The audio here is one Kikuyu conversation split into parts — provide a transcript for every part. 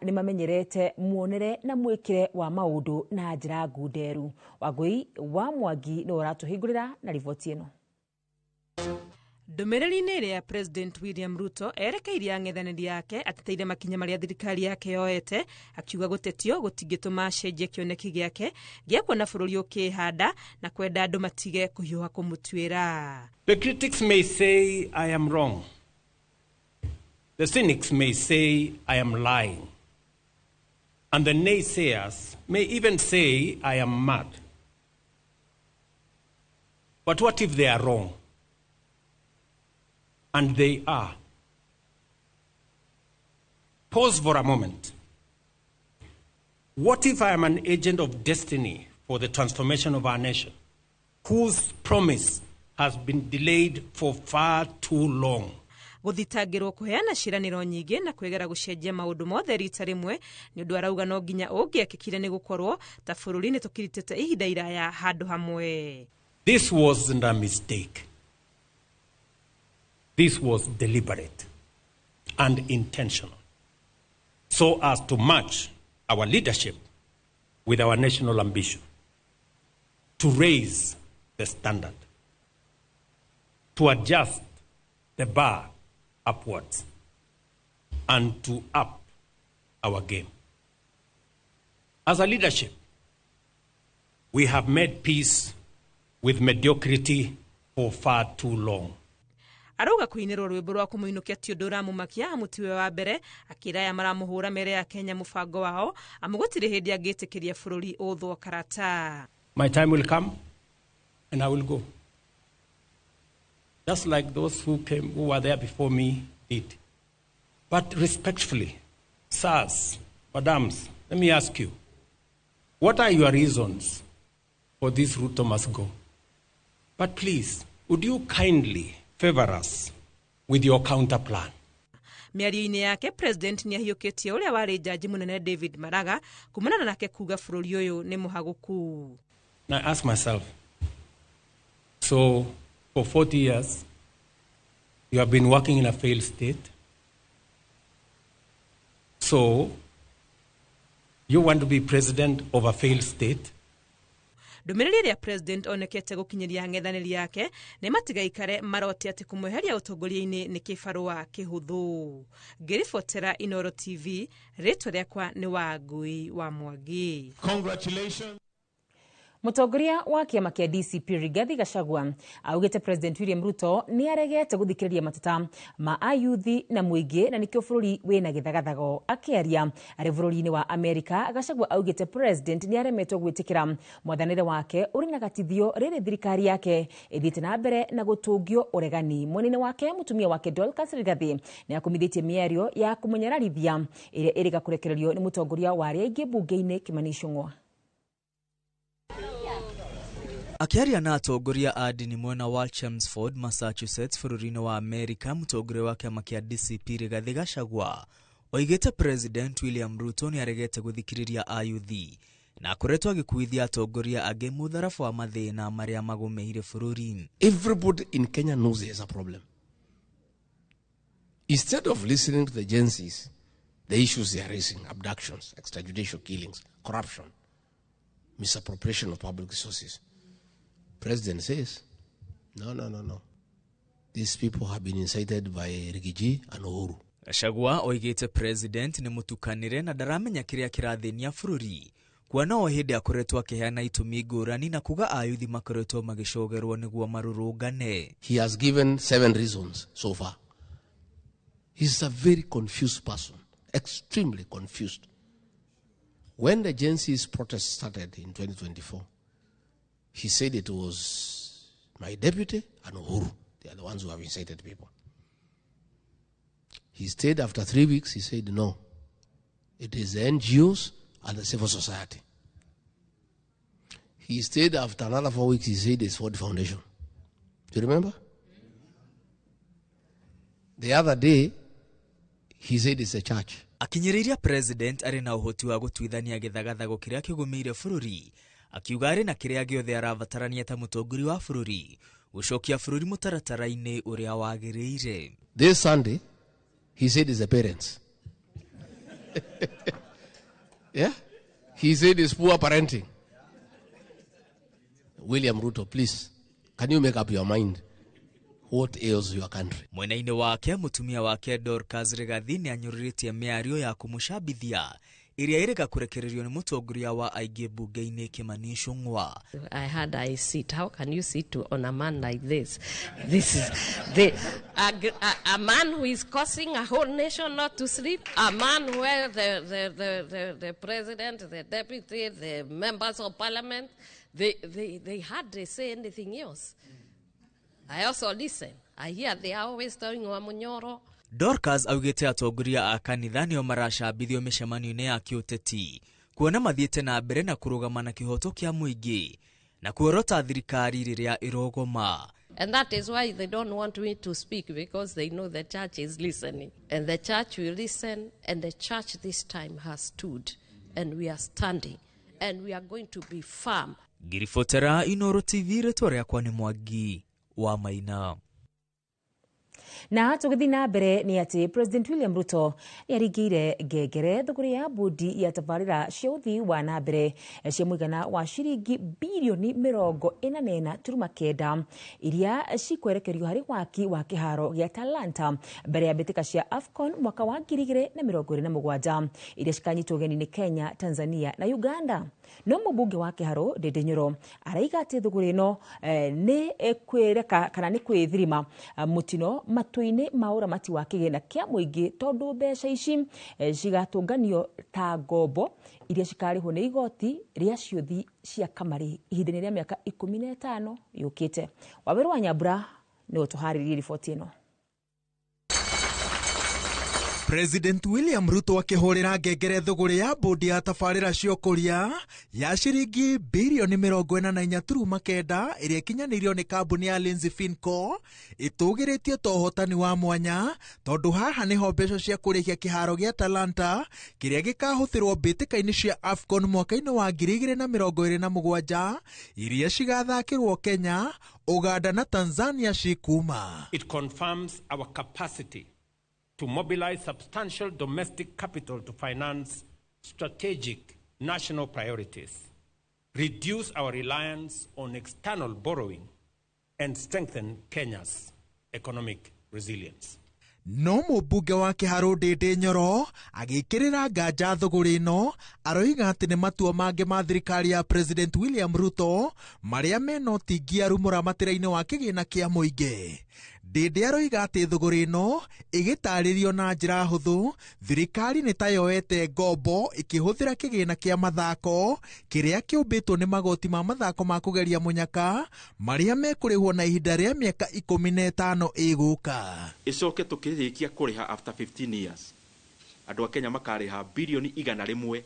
nĩ mamenyerete muonere na mwĩkĩre wa maũndũ na njĩra ngunderu. Wangui wa Mwangi nĩ ũratũhingũrĩra na riboti ĩno. Ndũmĩrĩri-inĩ ĩrĩa President William Ruto erekeirie ang'ethanĩri yake ateteire makinya marĩa thirikari yake yoete, akiuga gũtetio gũtingĩtũma acenjie kĩoneki gĩake gĩa kuona bũrũri ũkĩhanda na kwenda andũ matige kũhiũha kũmũtuĩra. The critics may say I am wrong. The cynics may say I am lying. And the naysayers may even say I am mad. But what if they are wrong? And they are. Pause for a moment. What if I am an agent of destiny for the transformation of our nation, whose promise has been delayed for far too long? Gũthitangĩrwo kũheana ciĩranĩro nyingĩ na kwĩgera gũcenjia maũndũ mothe rita rĩmwe nĩ ũndũ arauga no nginya ũngĩekĩkire nĩ gũkorwo ta bũrũri nĩ tũkiritĩte ihinda iraya handũ hamwe. This wasn't a mistake. This was deliberate and intentional, so as to match our leadership with our national ambition, to raise the standard, to adjust the bar upwards, and to up our game. As a leadership, we have made peace with mediocrity for far too long. Arauga kũinĩrwo rwĩmbo rwa kũmũinũkia ti ũndũ ũramũmakia amu tiwe wa mbere, akĩra aya maramũhũra mere ya Kenya mũbango wao amu gũtirĩ hĩndĩ angĩtĩkĩria bũrũri ũthwo karata. My time will come and I will go. Just like those who came, who were there before me did. But respectfully, sirs, madams, let me ask you, what are your reasons for this Ruto must go? But please, would you kindly favor us with your counter plan? Mĩario-inĩ yake President nĩ ahiũkĩtie ũrĩa warĩ jaji mũnene David Maraga kumana nake kuga bũrũri ũyũ nĩ mũhagũku. And I ask myself, so for 40 years, you have been working in a failed state. So you want to be president of a failed state? Ndũmĩrĩri ĩrĩa President onekete gũkinyĩria ang'ethanĩri yake nĩ matigaikare marote atĩ kũmweheria ũtongoria-inĩ nĩ kĩbarũa kĩhũthũ. Ngĩribotera Inooro TV, rĩtwa rĩakwa nĩ Wangui wa Mwangi. Congratulations. Mũtongoria wa kĩama kĩa DCP Rigathi Gachagua augĩte President William Ruto nĩ aregete gũthikĩrĩria mateta ma ayuthi na mũingĩ na nĩkĩo bũrũri wĩna gĩthagathago. Akĩaria arĩ bũrũri-inĩ wa Amerika, Gachagua augĩte President nĩ aremetwo gwĩtĩkĩra mwathanĩre wake ũrĩ na gatithio rĩrĩ thirikari yake ĩthiĩte na mbere na gũtũngio ũregani. Mwena-inĩ wake mũtumia wake Dorcas Rigathi nĩ akumithĩtie mĩario ya kũmũnyararithia ĩrĩa ĩrĩga kũrekererio nĩ mũtongoria wa arĩa aingĩ mbunge-inĩ Kimani Ichung'wa. Akĩaria na atongoria a ndini mwena wa Chelmsford, Massachusetts, bũrũri-inĩ wa Amerika, mũtongoria wa kĩama kĩa DCP Rigathi Gachagua oigĩte President William Ruto nĩ aregete gũthikĩrĩria ayuthi na akoretwo agĩkuithia atongoria angĩ mũtharaba wa mathĩna marĩa magũmĩire bũrũri. Everybody in Kenya knows there's a problem. Instead of listening to the Gen Zs, the issues they are raising, abductions, extrajudicial killings, corruption, misappropriation of public resources, President says, no, no, no, no. These people have been incited by Riggy G and Uhuru. Gachagua oigĩte President nĩ mũtukanĩre na ndaramenya kĩrĩa kĩrathĩnia bũrũri, kuona o hĩndĩ akoretwo akĩheana itũmi ngũrani na kuga ayuthi makoretwo magĩcogerwo nĩguo marũrũngane. He has given 7 reasons so far. He's a very confused person, extremely confused. When the Gen Z's protest started in 2024, he said it was my deputy and Uhuru. They are the ones who have incited people. He stayed after 3 weeks. He said, no, it is the NGOs and the civil society. He stayed after another 4 weeks. He said it's Ford Foundation. Do you remember? The other day, he said it's a church. Akinyĩrĩirie President arĩ na ũhoti wa gũtuithania gĩthagathago kĩrĩa kĩgũmĩire bũrũri, akiuga arĩ na kĩrĩa gĩothe arabatarania ta mũtongoria wa bũrũri gũcokia bũrũri mũtaratara-inĩ ũrĩa wagĩrĩire. This Sunday, he said it's the parents. Yeah? He said it's poor parenting. William Ruto, please, can you make up your mind what ails your country? Mwena-inĩ wake mũtumia wake Dorcas Rigathi nĩ anyũrũrĩtie mĩario ya kũmũcambithia ĩrĩa ĩrĩga kũrekererio nĩ mũtongoria wa aingĩ mbunge-inĩ Kimani Ichung'wa. I had I sit. How can you sit on a man like this? This is the a man who is causing a whole nation not to sleep. A man where the president, the deputy, the members of parliament, they hardly say anything else. I also listen. I hear they are always telling Wamunyoro. Dorcas augĩte atongoria a kanitha nĩo maracambithio mĩcemanio-inĩ ya kĩũteti kuona mathiĩte na mbere na kũrũgama na kĩhoto kĩa mũingĩ na kuorota thirikari rĩrĩa ĩrogoma. And that is why they don't want me to speak, because they know the church is listening. And the church will listen, and the church this time has stood, and we are standing, and we are going to be firm. Ngiribotera Inooro TV, rĩtwa rĩakwa nĩ Mwangi wa Maina. Na tũgĩthiĩ na mbere nĩ atĩ President William Ruto nĩ aringĩire ngengere thũgũrĩ ya bodi ya tabarĩra cia ũthii wa na mbere cia mũigana wa ciringi birioni 44.9 iria cikwerekerio harĩ waki wa kĩharo gĩa Talanta mbere ya mbĩtĩka cia AFCON mwaka wa 2027 iria cikanyitwo ũgeni nĩ Kenya, Tanzania na Uganda. No mũmbunge wa Kĩharũ Ndindi Nyoro araiga atĩ thũgũrĩ ĩno nĩ kwĩreka kana nĩ kwĩthirima mũtino matũ-inĩ ma ũramati wa kĩgĩna kĩa mũingĩ tondũ mbeca ici cigatũnganio ta ngombo iria cikarĩhwo nĩ igoti rĩa ciũthi cia kamarĩ ihinda-inĩ rĩa mĩaka 15 yũkĩte. Waweru wa Nyambura nĩwe ũtũharĩrĩirie riboti ĩno. President William Ruto akĩhũrĩra ngengere thũgũrĩ ya bodi ya tabarĩra cia ũkũria ya ciringi birioni 44.9 ĩrĩa ĩkinyanĩirio nĩ kambuni ya Lindsay Finco ĩtũgĩrĩtio ta ũhotani wa mwanya tondũ haha nĩho mbeca cia kũrĩhia kĩharo gĩa Talanta kĩrĩa gĩkahũthĩrwo mbĩtĩka-inĩ cia AFCON mwaka-inĩ wa 2027 iria cigathakĩrwo Kenya, Uganda na Tanzania cikuma. It confirms our capacity to mobilize substantial domestic capital to finance strategic national priorities, reduce our reliance on external borrowing, and strengthen Kenya's economic resilience. No mũmbunge wa Kĩharũ Ndindi Nyoro agĩkĩrĩra nganja thũgũrĩ ĩno aroiga atĩ nĩ matua mangĩ ma thirikari ya President William Ruto marĩa mena ũtingiaru mũramatĩra-inĩ wa kĩgĩna kĩa mũingĩ. Ndindi aroiga atĩ thũgũrĩ ĩno ĩgĩtarĩrio na njĩra hũthũ thirikari nĩ ta yoete ngombo ĩkĩhũthĩra kĩgĩna kĩa mathako kĩrĩa kĩũmbĩtwo nĩ magoti ma mathako ma kũgeria mũnyaka marĩa mekũrĩhwo na ihinda rĩa mĩaka 15 ĩgũka. Ĩcoke tũkĩrĩkia kũrĩha after 15 years andũ a Kenya makarĩha birioni 100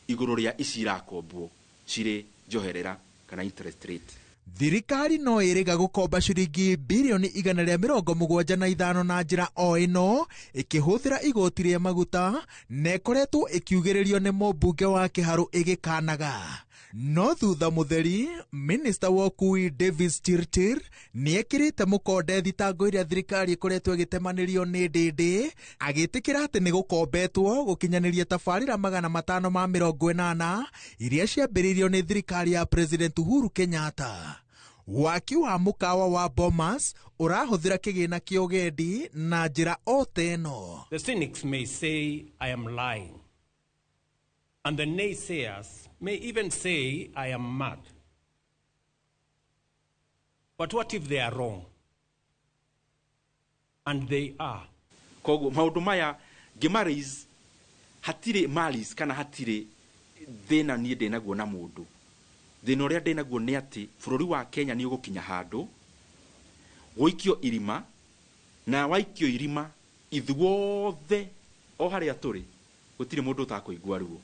igũrũ rĩa ici irakombwo cirĩ njoherera kana interest rate. Thirikari no ĩrĩga gũkomba ciringi birioni 175 na njĩra o ĩno ĩkĩhũthĩra igoti rĩa maguta na ĩkoretwo ĩkiugĩrĩrio nĩ mũmbunge wa Kĩharũ ĩgĩkanaga. No thutha mũtheri minista wa ũkui Davis Chirchir nĩ ekĩrĩte mũkonde thitango ĩrĩa thirikari ĩkoretwo ĩgĩtemanĩrio nĩ Ndindi agĩtĩkĩra atĩ nĩ gũkombetwo gũkinyanĩria tabarĩra 580 iria ciambĩrĩirio nĩ thirikari ya President Uhuru Kenyatta. Waki wa mũkawa wa Bomas ũrahũthĩra kĩgĩna kĩa ũgendi na njĩra o ta ĩno. The cynics may say I am lying, and the naysayers may even say I am mad. But what if they are wrong? And they are. Koguo maũndũ maya ngĩmaraise hatirĩ malice kana hatirĩ thĩna niĩ ndĩnaguo na mũndũ. Thĩna ũrĩa ndĩnaguo nĩ atĩ bũrũri wa Kenya nĩ ũgũkinya handũ gũikio irima, na waikio irima ithuothe o harĩa tũrĩ gũtirĩ mũndũ ũtakũigua ruo.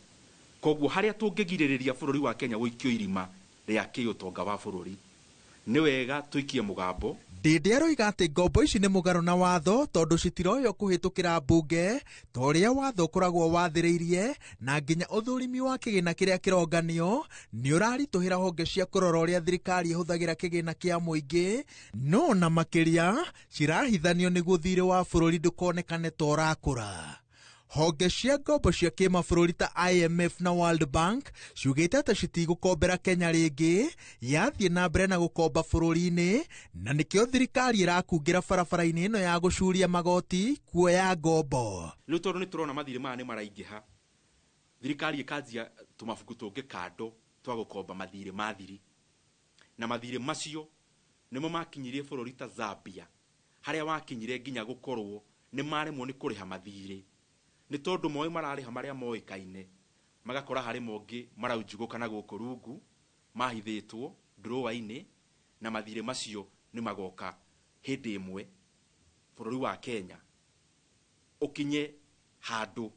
Koguo harĩa tũngĩgirĩrĩria bũrũri wa Kenya gũikio irima rĩa kĩũtonga wa bũrũri nĩ wega tũikie mũgambo. Ndindi aroiga atĩ ngombo ici nĩ mũgarũ na watho tondũ citiroywo kũhĩtũkĩra mbunge ta ũrĩa watho ũkoragwo wathĩrĩirie, na nginya ũthũrimi wa kĩgĩna kĩrĩa kĩronganio nĩ ũraritũhĩra honge cia kũrora ũrĩa thirikari ĩhũthagĩra kĩgĩna kĩa mũingĩ, no na makĩria cirahithanio nĩguo thirĩ wa bũrũri ndũkonekane ta ũrakũra. Honge cia ngombo cia kĩmabũrũri ta IMF na World Bank ciugĩte atĩ citigũkombera Kenya rĩngĩ yathiĩ na mbere na gũkomba bũrũri-inĩ, na nĩkĩo thirikari ĩrakungĩra barabara-inĩ ĩno ya gũcuria magoti kuoya ngombo. Rĩu tondũ nĩ tũrona mathirĩ maya nĩ maraingĩha, thirikari ĩkanjia tũmabuku tũngĩ kando twa gũkomba mathirĩ ma thiri, na mathirĩ macio nĩmo makinyirie bũrũri ta Zambia, harĩa wakinyire nginya gũkorwo nĩ maremwo nĩ kũrĩha mathirĩ nĩ tondũ moĩ mararĩha marĩa moĩkaine, magakora harĩ mongĩ maraunjugũka na gũkũ rungu mahithĩtwo ndũrũa-inĩ, na mathirĩ macio nĩ magoka hĩndĩ ĩmwe bũrũri wa Kenya ũkinye handũ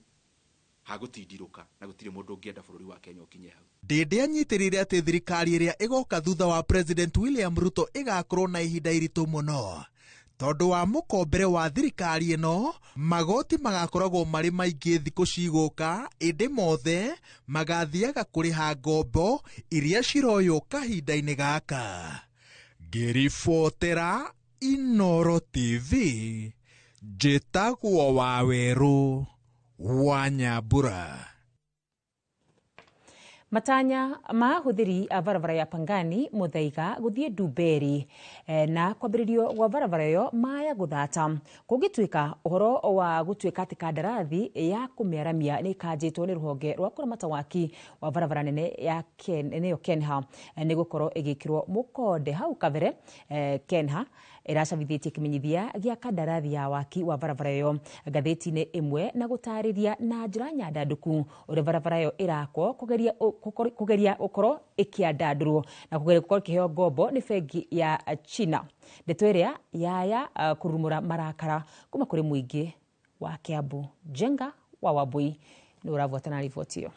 ha gũtindirũka, na gũtirĩ mũndũ ũngĩenda bũrũri wa Kenya ũkinye hau. Ndindi anyitĩrĩire atĩ thirikari ĩrĩa ĩgoka thutha wa President William Ruto ĩgakorwo na ihinda iritũ mũno tondũ wa mũkombere wa thirikari ĩno, magoti magakoragwo marĩ maingĩ thikũ cigũka, ĩndĩ mothe magathiaga kũrĩha ngombo iria ciroywo kahinda-inĩ gaka. Ngĩribotera Inooro TV, njĩtagwo Wawerũ wa Nyambura. Matanya ma ahuthiri a barabara ya Pangani Muthaiga guthie Ndumberi na kwambiririo gwa barabara iyo maya guthata kungituika uhoro wa gutuika ati kandarathi ya kumiaramia ni ikanjitwo ni ruhonge rwa kuramata waki wa barabara nene ya Ken niyo Kenha ni gukorwo igikirwo mukonde hau kabere. Kenha iracabithĩtie kĩmenyithia gĩa kandarathi ya waki wa barabara ĩyo ngathĩti-inĩ ĩmwe na gũtarĩria na njĩra nyandandũku ũrĩa barabara ĩyo ĩrakwo kũgeria gũkorwo ĩkĩandandũrwo na kũgeria gũkorwo ĩkĩheo ngombo nĩ bengi ya China. Ndeto ĩrĩa yaya kũrurumũra marakara kuma kũrĩ mũingĩ wa Kiambu. Njenga wa Wambui nĩ ũrabuatana na riboti ĩyo.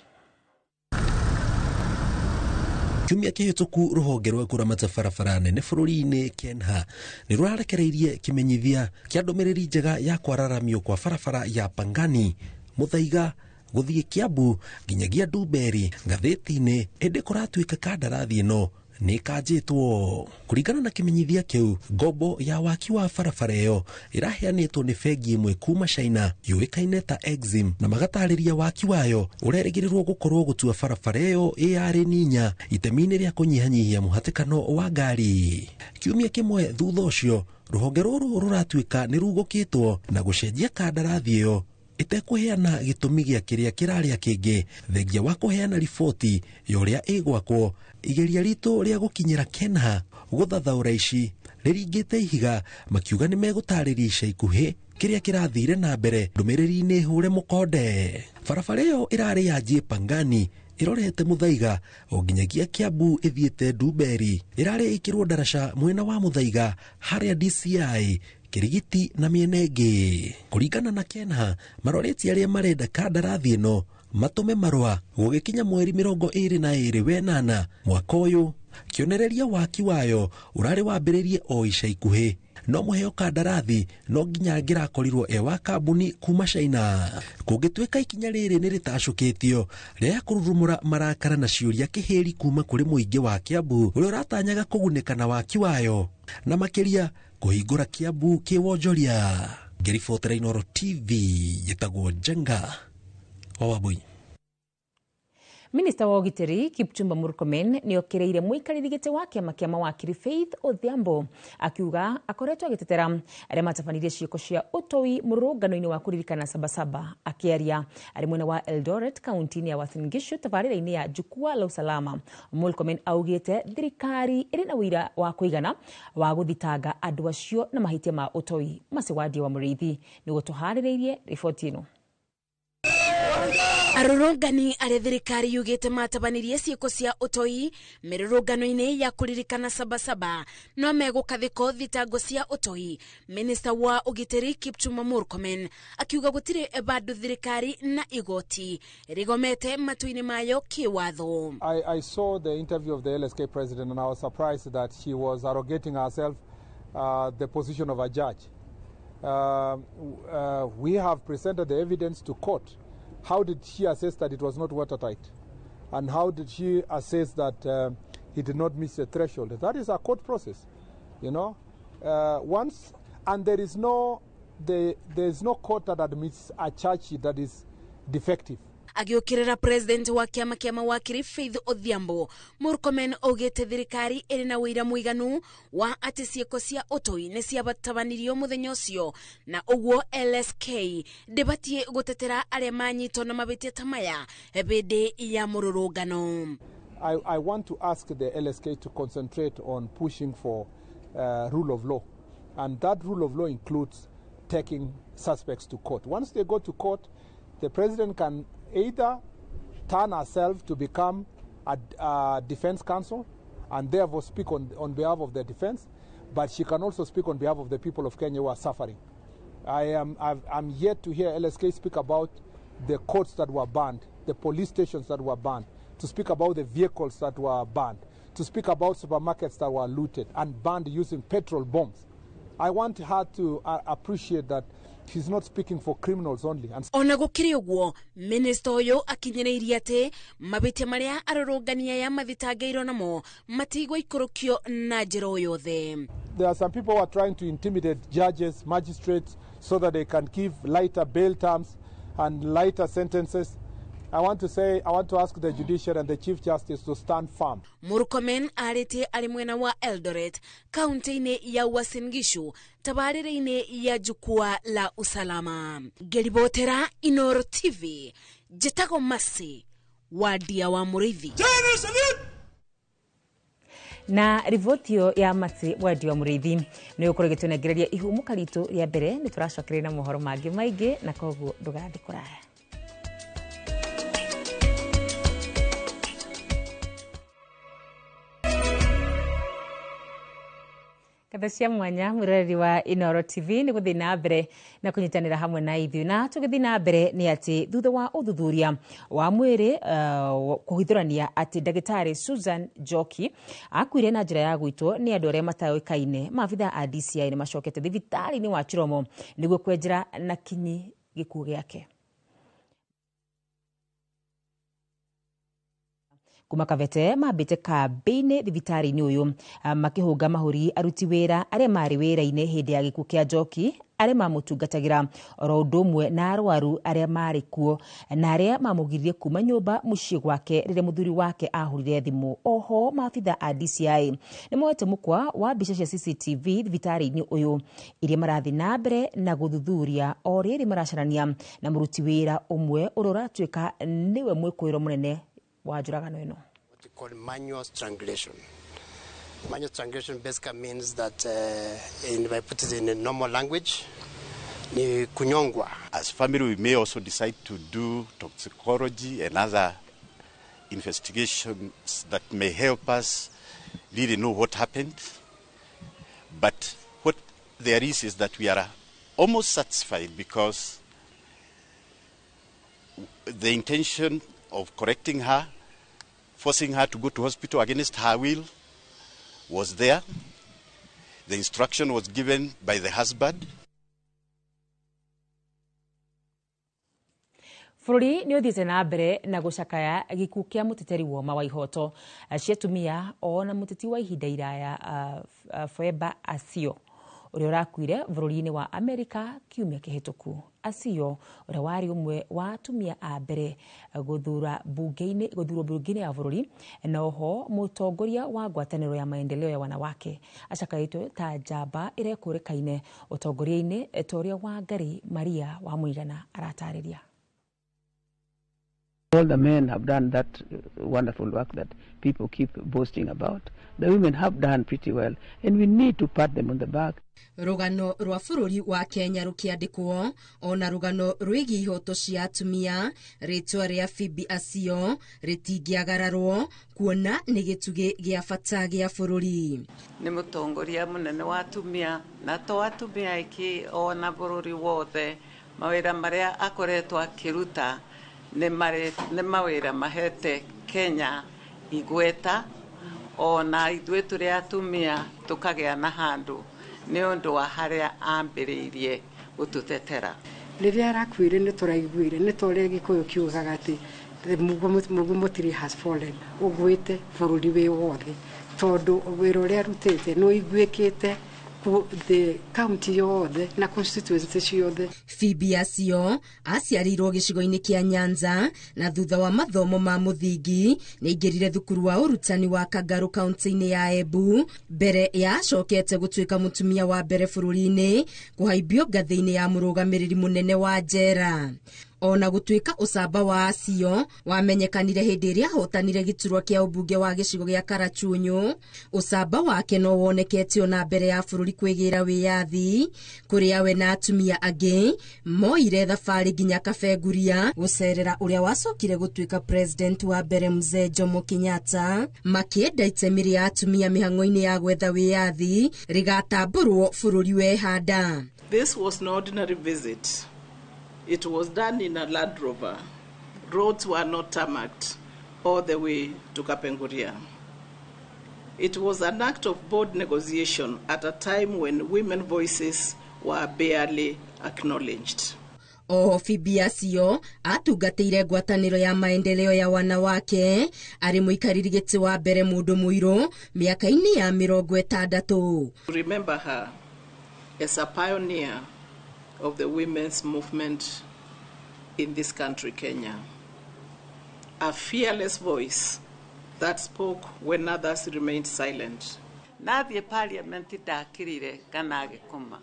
Kiumia kĩhĩtũku rũhonge rwa kũramata barabara nene bũrũri-inĩ Kenha nĩ rũrarekereirie kĩmenyithia kĩa ndũmĩrĩri njega ya kwararamio kwa barabara ya Pangani Muthaiga gũthiĩ Kiambu nginyagia Ndumberi ngathĩti-inĩ, ĩndĩ kũratuĩka kandarathi ĩno nĩ ĩkanjĩtwo. Kũringana na kĩmenyithia kĩu, ngombo ya waki wa barabara ĩyo ĩraheanĩtwo nĩ bengi ĩmwe kuma China yũĩkaine ta Exim, na magatarĩria waki wayo ũrerĩgĩrĩrwo gũkorwo gũtua barabara ĩyo ĩyarĩ ninya itemi-inĩ rĩa kũnyihanyihia mũhatĩkano wa ngari. Kiumia kĩmwe thutha ũcio, rũhonge rũrũ rũratuĩka nĩ rugũkĩtwo na gũcenjia kandarathi ĩyo ĩtekũheana gĩtũmi gĩa kĩrĩa kĩrarĩa kĩngĩ thengia wa kũheana riboti ya ũrĩa ĩgwakwo. Igeria ritũ rĩa gũkinyĩra Kenha gũthathaũra ici rĩringĩte ihiga, makiuga nĩ megũtarĩria ica ikuhĩ kĩrĩa kĩrathire na mbere ndũmĩrĩri-inĩ hũre mũkonde. Barabara ĩyo ĩrarĩ yanjie Pangani ĩrorete Muthaiga o nginyagia Kiambu ĩthiĩte Ndumberi, ĩrarĩ ĩkĩrwo ndaraca mwena wa Muthaiga harĩa DCI Kirigiti na mĩena ĩngĩ. Kũringana na Kenha, marorĩtie arĩa marenda kandarathi ĩno matũme marũa gũgĩkinya mweri 22 wenana mwaka ũyũ. Kĩonereria waki wayo ũrarĩ wambĩrĩrie o ica ikuhĩ, no mũheo kandarathi no nginya angĩrakorirwo e wa kambuni kuma China. Kũngĩtuĩka ikinya rĩrĩ nĩ rĩtacũkĩtio rĩa kũrurumũra marakara na ciũria kĩhĩri kuma kũrĩ mũingĩ wa Kiambu ũrĩa ũratanyaga kũgunĩka na waki wayo, na makĩria kũhingũra Kiambu kĩwonjoria. Ngĩribotera Inooro TV, njĩtagwo Njenga wa Wambui. Minista wa ũgitĩri Kipchumba Murkomen nĩ okĩrĩire mũikarĩri gĩtĩ wa kĩama kĩa mawakiri Faith Odhiambo akiuga akoretwo agĩtetera arĩa matabanirie ciĩko cia ũtoi mũrũrũngano-inĩ wa kũririkana Sabasaba. Akĩaria arĩ mwena wa Eldoret kaunti-inĩ ya Uasin Gishu tabarĩra-inĩ ya Jukwaa la Usalama, Murkomen augĩte thirikari ĩrĩ na ũira wa kũigana wa gũthitanga andũ acio na mahĩtia ma ũtoi. Macewandia wa Mũrĩithi nĩ gũtũharĩrĩirie riboti ĩno. Arũrũngani arĩa thirikari yugĩte matabanirie ciĩko cia ũtoi mĩrũrũngano-inĩ ya kũririkana Sabasaba no megũkathĩko thitango cia ũtoi. Minista wa ũgitĩri Kipchumba Murkomen akiuga gũtirĩ bandũ thirikari na igoti rĩgomete matũ-inĩ mayo kĩwatho. I saw the interview of the LSK president and I was surprised that she was arrogating herself the position of a judge. We have presented the evidence to court. How did she assess that it was not watertight? And how did she assess that he did not miss the threshold? That is a court process, you know. Once, and there is no There is no court that admits a charge sheet that is defective. Agiukirira president wa kiama kia mawakiri Faith Odhiambo, Murkomen augite thirikari iri na wira muiganu wa ati ciiko cia utoi ni ciabatabanirio muthenya ucio, na uguo LSK ndibatie gutetera aria manyitwo na mabitia ta maya bindi ya mururungano. I want to ask the LSK to concentrate on pushing for rule of law. And that rule of law includes taking suspects to court. Once they go to court, the president can either turn herself to become a defense counsel and therefore speak on behalf of the defense, but she can also speak on behalf of the people of Kenya who are suffering. I'm yet to hear LSK speak about the courts that were banned, the police stations that were banned, to speak about the vehicles that were banned, to speak about supermarkets that were looted and banned using petrol bombs. I want her to appreciate that she's not speaking for criminals only. And Ona gukiri uguo, minista uyu akinyiriirie ati mabitia maria arurungani aya mathitangairwo namo matigũikũrũkio na njĩra o yothe. There are some people who are trying to intimidate judges, magistrates, so that they can give lighter bail terms and lighter sentences. I want to say, I want to ask the judiciary and the Chief Justice to stand firm. Murkomen arĩtie arĩ mwena wa Eldoret, kaunti-inĩ ya Uasin Gishu, tabarĩra-inĩ ya Jukwaa la Usalama. Ngĩribotera Inoro TV, njĩtagwo Masi Wadia wa Mũrĩithi. Na riboti ĩyo ya Masi Wadia wa Mũrĩithi nĩ ũkorwo ĩgĩtũnengereria ihũmũka ritũ rĩa mbere. Nĩ tũracokereria na mohoro mangĩ maingĩ, na koguo ndũgathiĩ kũraya. Ngatho cia mwanya, mwĩroreri wa Inoro TV, nĩ gũthiĩ na mbere na kũnyitanĩra hamwe na ithuĩ. Na tũgĩthiĩ na mbere nĩ atĩ thutha wa ũthuthuria wa mwĩrĩ kũhithũrania atĩ ndagĩtarĩ Susan Njoki akuire na njĩra ya gwitwo nĩ andũ arĩa mataũĩkaine, maabitha a DCI nĩ macokete thibitarĩ-inĩ wa Chiromo nĩguo kwenjera na kinyi gĩkuũ gĩake. Kuma Kabete mambĩte kambĩ-inĩ thibitarĩ-inĩ ũyũ, makĩhũnga mahũri aruti wĩra arĩa marĩ wĩra-inĩ hĩndĩ ya gĩkuũ kĩa Njoki, arĩa mamũtungatagĩra, oro ũndũ ũmwe na arwaru arĩa marĩ kuo na arĩa mamũgiririe kuma nyũmba mũciĩ gwake rĩrĩa mũthuri wake ahũrire thimũ. Oho maabitha a DCI nĩ moete mũkwa wa mbica cia CCTV thibitarĩ-inĩ ũyũ iria marathiĩ na mbere na gũthuthuria, o rĩrĩ maracarania na mũruti wĩra ũmwe ũrĩa ũratuĩka nĩwe mwĩkũĩro mũnene wa njũragano ĩno. What we call manual strangulation. Manual strangulation basically means that, if I put it in a normal language, ni kunyongwa. As family, we may also decide to do toxicology and other investigations that may help us really know what happened. But what there is that we are almost satisfied because the intention of correcting her, forcing her to go to hospital against her will, was there. The instruction was given by the husband. Bũrũri nĩ ũthiĩte na mbere na gũcakaya gĩkuũ kĩa mũteteri woma wa ihoto cia atumia ona mũteti wa ihinda iraya Phoebe Asiyo, ũrĩa ũrakuire bũrũri-inĩ wa Amerika kiumia kĩhĩtũku. Asiyo, ũrĩa warĩ ũmwe wa atumia a mbere gũthura bunge-inĩ gũthurwo bunge-inĩ ya bũrũri na oho mũtongoria wa ngwatanĩro ya maendeleo ya wanawake, acakaĩtwo ta njamba ĩrekũrĩkaine ũtongoria-inĩ, ta ũrĩa Wangari Maria wa Mũigana aratarĩria. All the men have done that wonderful work that people keep boasting about. The women have done pretty well, and we need to pat them on the back. Rũgano rwa bũrũri wa Kenya rũkĩandĩkwo, ona rũgano rwĩgiĩ ihoto cia atumia, rĩtwa rĩa Phoebe Asiyo rĩtingĩagararwo kuona nĩ gĩtugĩ gĩa bata gĩa bũrũri. Nĩ mũtongoria mũnene wa atumia, na to atumia aingĩ, ona bũrũri wothe. Mawĩra marĩa akoretwo akĩruta nĩ mawĩra mahete Kenya igweta, ona ithuĩ tũrĩ atumia tũkagĩa na handũ nĩ ũndũ wa harĩa ambĩrĩirie gũtũtetera. Rĩrĩa arakuire nĩ tũraiguire nĩ ta ũrĩa Gĩkũyũ kiugaga atĩ mũguo mũtiri has fallen, ũgwĩte bũrũri wĩ wothe, tondũ wĩra ũrĩa arutĩte nĩ ũiguĩkĩte the county yothe na constituency ciothe. Phoebe Asiyo aciarĩirwo gĩcigo-inĩ kĩa Nyanza na thutha wa mathomo ma mũthingi nĩaingĩrire thukuru wa ũrutani wa Kangarũ kaunti-inĩ ya Embu mbere ya acokete gũtuĩka mũtumia wa mbere bũrũri-inĩ kũhaimbio ngathĩ-inĩ ya mũrũgamĩrĩri mũnene wa njera. Ona gũtuĩka ũcamba wa Asiyo wamenyekanire hĩndĩ ĩrĩa ahotanire gĩturwa kĩa ũmbunge wa gĩcigo gĩa Karachuonyo, ũcamba wake no wonekete ona mbere ya bũrũri kwĩgĩra wĩyathi, kũrĩa we na atumia angĩ moire thabarĩ nginya Kabenguria gũcerera ũrĩa wacokire gũtuĩka president wa mbere Mzee Jomo Kenyatta, makĩenda itemi rĩa atumia mĩhang'o-inĩ ya gwetha wĩyathi rĩgatambũrwo bũrũri wehanda. This was no ordinary visit. It was done in a Land Rover. Roads were not tarmacked all the way to Kapenguria. It was an act of bold negotiation at a time when women's voices were barely acknowledged. Oho Phoebe Asiyo atungatĩire ngwatanĩro ya maendeleo ya wanawake arĩ mũikarĩri gĩtĩ wa mbere mũndũ mũirũ mĩaka-inĩ ya 60. Remember her as a pioneer of the women's movement in this country, Kenya. A fearless voice that spoke when others remained silent. Nathiĩ parliament ndakirire kana agĩkoma.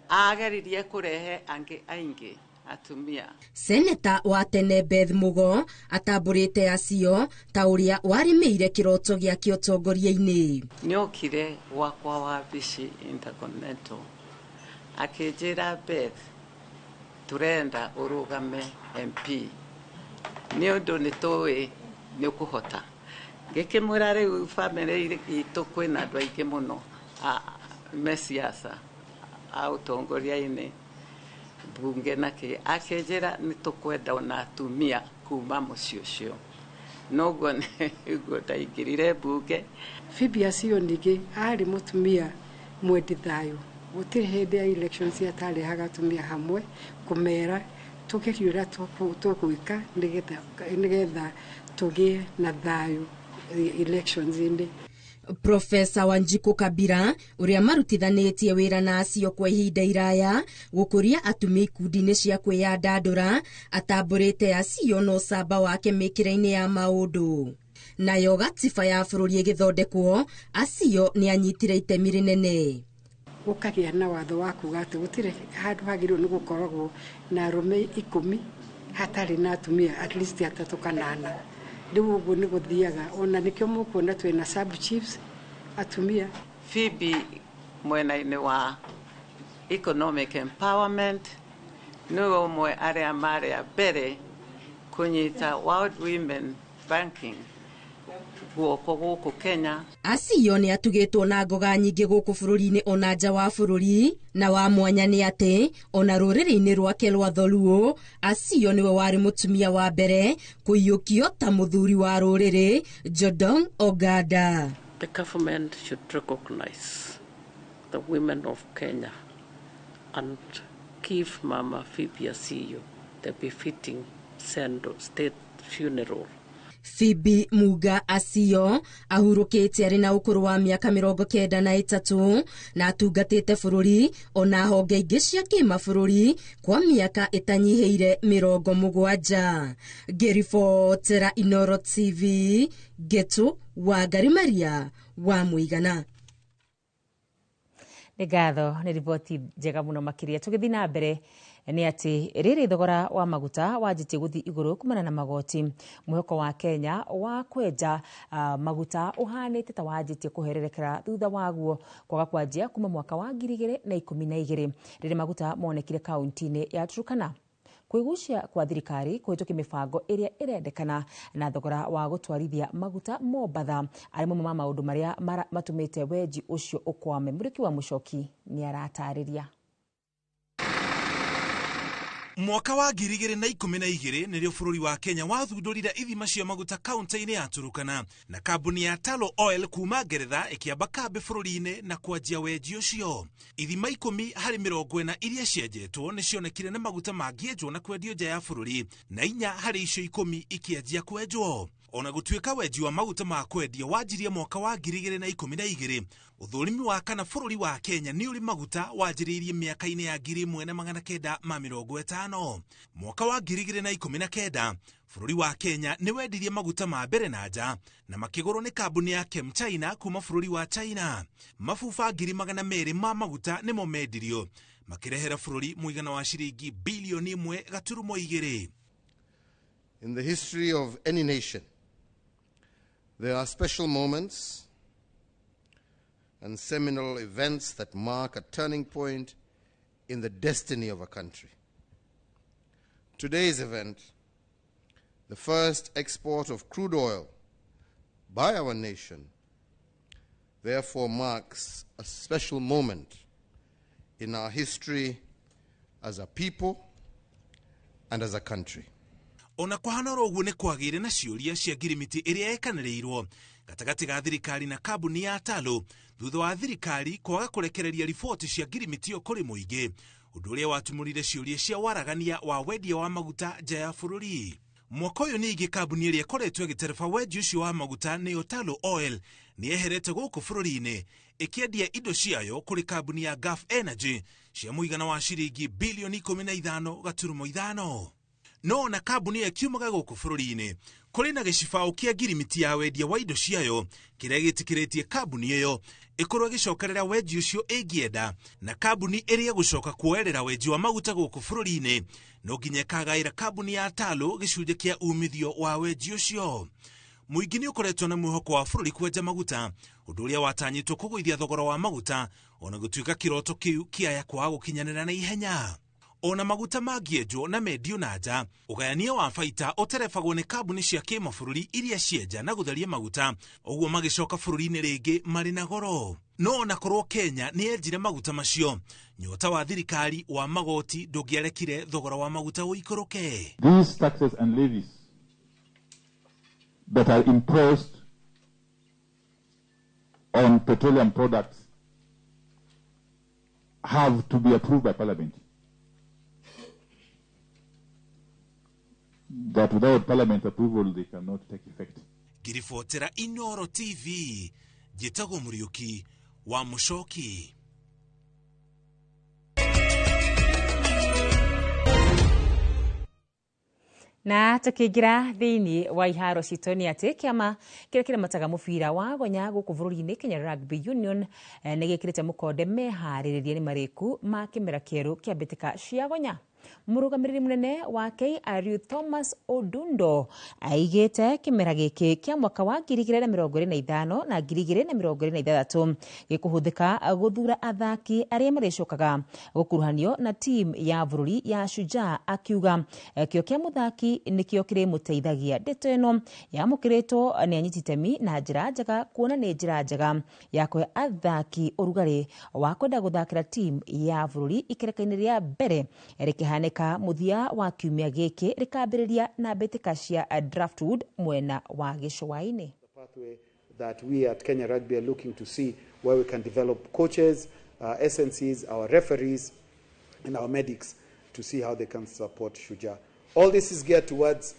Ageririe kũrehe angĩ aingĩ atumia. Seneta wa tene Beth Mugo atambũrĩte Asiyo ta ũrĩa warĩmĩire kĩroto gĩake ũtongoria-inĩ. Nĩokire gwakwa wabici Intercontinental akĩnjĩra, Beth, turenda ũrũgame MP nĩ ũndũ nĩ tũĩ nĩ ũkũhota. Ngĩkĩmwĩra rĩu bamĩrĩ itũ kwĩna andũ aingĩ mũno me siasa a ũtongoria-inĩ mbunge na kĩ, akĩnjĩra nĩ tũkwenda ona atumia kuma mũciĩ ũcio. Noguo nĩguo ndaingĩrire mbunge. Phoebe Asiyo ningĩ arĩ mũtumia mwendi thayũ. Gũtirĩ hĩndĩ ya elections atarehaga atumia hamwe kũmera tũgerie ũrĩa tũgwĩka nĩgetha tũgĩe na thayũ elections-inĩ. Profesa Wanjiku Kabira ũrĩa marutithanĩtie wĩra na Asiyo kwa ihinda iraya gũkũria atumia ikundi-inĩ cia kwĩyandandũra atambũrĩte Asiyo na ũcamba wake mĩkĩra-inĩ ya maũndũ. Nayo gatiba ya bũrũri ĩgĩthondekwo, Asiyo nĩanyitire itemi rĩnene. Gũkagĩa na watho wa kuga atĩ gũtirĩ handũ hagĩrĩirwo nĩ gũkoragwo na arũme 10 hatarĩ na atumia at least 3 kana 4. Rĩu ũguo nĩ gũthiaga, ona nĩkĩo mũkuona twĩna sub chiefs atumia. Phoebe mwena-inĩ wa economic empowerment nĩwe ũmwe arĩa marĩ a mbere kũnyita World Women Banking guoko gũkũ Kenya. Asiyo nĩ atugĩtwo na ngoga nyingĩ gũkũ bũrũri-inĩ ona nja wa bũrũri, na wa mwanya nĩ atĩ ona rũrĩrĩ-inĩ rwake rwa Dholuo Asiyo nĩwe warĩ mũtumia wa mbere kũiyũkio ta mũthuri wa rũrĩrĩ Jodong Oganda. The government should recognize the women of Kenya and give Mama Phoebe Asiyo the befitting state funeral. Phoebe Muga Asiyo ahurũkĩte arĩ na ũkũrũ wa mĩaka 93 na atungatĩte bũrũri ona honge ingĩ cia kĩmabũrũri kwa mĩaka ĩtanyihĩire 70. Ngĩribotera Inooro TV, Ngetu Wangari Maria wa Mũigana. Nĩ ngatho nĩ riboti njega mũno makĩria. Tũgĩthiĩ na mbere nĩ atĩ rĩrĩ thogora wa maguta wanjĩtie gũthiĩ igũrũ kumana na magoti, mwĩhoko wa Kenya wa kwenja maguta ũhanĩte ta wanjĩtie kũhererekera thutha waguo kwaga kwanjia kuma mwaka wa 2012 rĩrĩa maguta monekire kaunti-inĩ ya Turkana. Kwĩgucia kwa thirikari kũhĩtũkia mĩbango ĩrĩa ĩrendekana na thogora wa gũtwarithia maguta Mombatha arĩ mamwe ma maũndũ marĩa matũmĩte wenji ũcio ũkwame. Mũrĩki wa Mũcoki nĩ aratarĩria. Mwaka wa 2012 nĩrĩo bũrũri wa Kenya wathundũrire ithima cia maguta kaunti-inĩ ya Turkana na kambuni ya Tullow Oil kuma Ngeretha ĩkĩamba kambĩ bũrũri-inĩ na kwanjia wenji ũcio. Ithima 10 harĩ 40 iria cienjetwo nĩcionekire na maguta mangĩenjwo na kwendio nja ya bũrũri, na 4 harĩ icio 10 ikĩanjia kwenjwo. Ona gũtuĩka wenji wa maguta ma kwendia wanjirie mwaka wa 2012, ũthũrimi wa kana bũrũri wa Kenya nĩ ũrĩ maguta wanjĩrĩirie mĩaka-inĩ ya 1950. Mwaka wa 2019 bũrũri wa Kenya nĩ wendirie maguta ma mbere na nja na makĩgũrwo nĩ kambuni ya ChemChina kuma bũrũri wa China. Mabuba 200,000 ma maguta nĩmo mendirio, makĩrehera bũrũri mũigana wa ciringi bilioni 1.2. In the history of any nation, there are special moments and seminal events that mark a turning point in the destiny of a country. Today's event, the first export of crude oil by our nation, therefore marks a special moment in our history as a people and as a country. Ona kwahana oro ũguo nĩ kwagĩire na ciũria cia ngirimiti ĩrĩa yekanĩrĩirwo gatagatĩ ga thirikari na kambuni ya Tullow thutha wa thirikari kwaga kũrekereria riboti cia ngirimiti ĩyo kũrĩ mũingĩ, ũndũ ũrĩa watumũrire ciũria cia waragania wa wendia wa maguta nja ya bũrũri. Mwaka ũyũ ningĩ kambuni ĩrĩa ĩkoretwo ĩgĩtereba wendia ũcio wa maguta nĩyo Tullow Oil nĩ yeherete gũkũ bũrũri-inĩ ĩkĩendia indo ciayo kũrĩ kambuni ya Gulf Energy cia mũigana wa ciringi bilioni 15.5. No na kambuni ĩyo ĩkiumaga gũkũ bũrũri-inĩ kũrĩ na gĩcibaũ kĩa ngirimiti ya wendia wa indo ciayo kĩrĩa gĩtĩkĩrĩtie kambuni ĩyo ĩkorwo ĩgĩcokerera wenji ũcio ĩngĩenda, na kambuni ĩrĩa ĩgũcoka kuoerera wenji wa maguta gũkũ bũrũri-inĩ no nginya ĩkagaĩra kambuni ya Tullow gĩcunjĩ kĩa umithio wa wenji ũcio. Mũingĩ nĩ ũkoretwo na mwĩhoko wa bũrũri kwenja maguta, ũndũ ũrĩa watanyĩtwo kũgũithia thogora wa maguta ona gũtuĩka kĩroto kĩu kĩaya kwaga gũkinyanĩra na ihenya. Ona maguta mangĩenjwo na mendio na nja, ũgayania wa baita ũterebagwo nĩ kambuni cia kĩmabũrũri iria cienja na gũtheria maguta, ũguo magĩcoka bũrũri-inĩ rĩngĩ marĩ na goro. No ona korwo Kenya nĩ yenjire maguta macio, nyota wa thirikari wa magoti ndũngĩarekire thogora wa maguta ũikũrũke. These taxes and levies that are imposed on petroleum products have to be approved by Parliament. That without Parliament approval they cannot take effect. Ngiribotera Inooro TV, njĩtagwo Mũriũki wa Mũcoki. Na tukiingira thiini wa iharo citũ nĩ atĩ kĩama kĩrĩa kĩramataga mũbira wa gonya gũkũ bũrũri-inĩ Kenya Rugby Union nĩ gĩkĩrĩte mũkonde meharĩrĩria nĩ marĩku ma kĩmera kĩerũ kĩa mbĩtĩka cia gonya. Mũrũgamĩrĩri mũnene wa KRU Thomas Odundo aigĩte kĩmera gĩkĩ kĩa mwaka wa 2025 na 2026 gĩkũhũthĩka gũthura athaki arĩa marĩcokaga gũkuruhanio na timu ya bũrũri ya Shujaa, akiuga kĩo kĩa mũthaki nĩkĩo kĩrĩmũteithagia. Ndeto ĩno yamũkĩrĩtwo nĩ anyiti itemi na njĩra njega, kuona nĩ njĩra njega ya kũhe athaki ũrugarĩ wa kwenda gũthakĩra timu ya bũrũri ikereka-inĩ rĩa mbere rĩkĩhanĩka mũthia wa kiumia gĩkĩ rĩkambĩrĩria na mbĩtĩka cia Draftwood mwena wa gĩcũa-inĩ. That we at Kenya Rugby are looking to see where we can develop coaches, SNCs, our referees and our medics to see how they can support Shujaa. All this is geared towards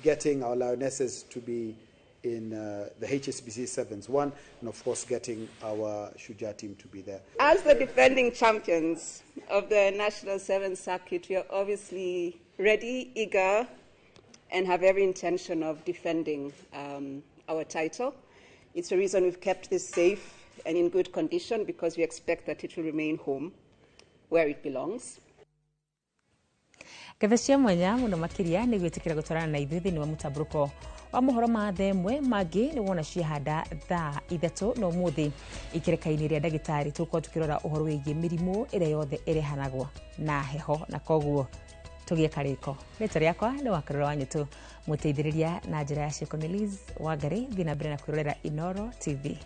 getting our Lionesses to be in the HSBC Sevens 1 and of course getting our Shujaa team to be there. As the defending champions of the National Sevens circuit, we are obviously ready, eager, and have every intention of defending our title. It's the reason we've kept this safe and in good condition, because we expect that it will remain home where it belongs. Ngatho cia mwanya mũno makĩria nĩ gwĩtĩkĩra gũtwarana na ithuĩ thĩinĩ wa mũtambũrũko wa mohoro ma thaa ĩmwe mangĩ nĩ wona ciahanda thaa 3 na ũmũthĩ ikereka-inĩ rĩa ndagĩtarĩ tũgũkorwo tũkĩrora ũhoro wĩgiĩ mĩrimũ ĩrĩa yothe ĩrehanagwo na heho, na koguo tũgĩe karĩko. Rĩtwa rĩakwa nĩ Wakarura wa Nyũtũ, mũteithĩrĩria na njĩra ya ciĩko nĩ Liz Wangari. Thiĩ na mbere na kwĩrorera Inooro TV.